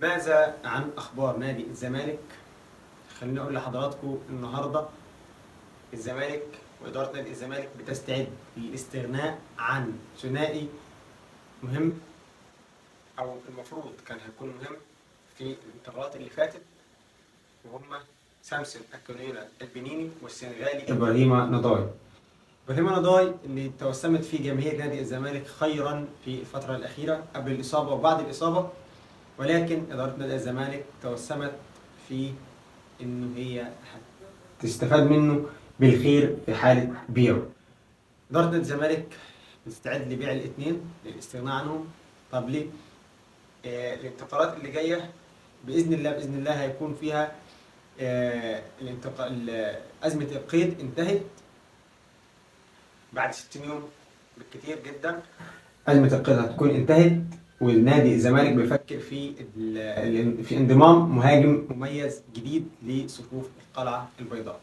ماذا عن اخبار نادي الزمالك؟ خليني اقول لحضراتكم النهارده الزمالك واداره نادي الزمالك بتستعد للاستغناء عن ثنائي مهم، او المفروض كان هيكون مهم في الانتقالات اللي فاتت، وهم سامسون اكونيلا البنيني والسنغالي ابراهيم نضاي. ابراهيم نضاي اللي توسمت فيه جماهير نادي الزمالك خيرا في الفترة الاخيرة قبل الاصابة وبعد الاصابة، ولكن ادارة نادي الزمالك توسمت في انه هي هتستفاد منه بالخير في حاله بيعه. ادارة نادي الزمالك بتستعد لبيع الاثنين للاستغناء عنهم. طب ليه؟ الانتقالات اللي جاية باذن الله باذن الله هيكون فيها الانتقال، ازمة القيد انتهت بعد 60 يوم بالكثير جدا. ازمة القيد هتكون انتهت، والنادي الزمالك بيفكر في انضمام مهاجم مميز جديد لصفوف القلعة البيضاء.